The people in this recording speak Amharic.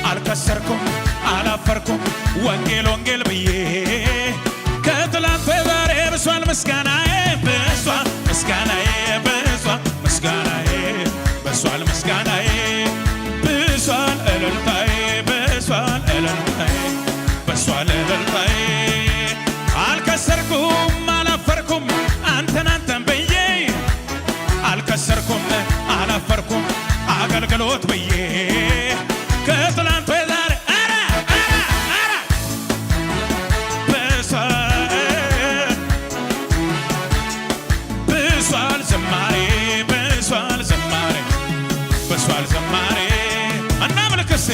አልከሰርኩም፣ አላፈርኩም ወንጌል ወንጌል ብዬ። ከትላንት ዛሬ ብሷል ምስጋናዬ፣ ብሷል ምስጋናዬ፣ ብሷል ምስጋናዬ፣ ብሷል ምስጋናዬ፣ ብሷል እልልታዬ፣ ብሷል እልልታዬ፣ ብሷል እልልታዬ። አልከሰርኩም፣ አላፈርኩም አንተን አንተን ብዬ። አልከሰርኩም፣ አላፈርኩም አገልግሎት ብዬ። ከትላንት ዛሬ ኧረ ኧረ ኧረ ብሷል፣ ብሷል ዝማሬ፣ ብሷል ዝማሬ፣ ብሷል ዝማሬ። እናምልክ እስቲ።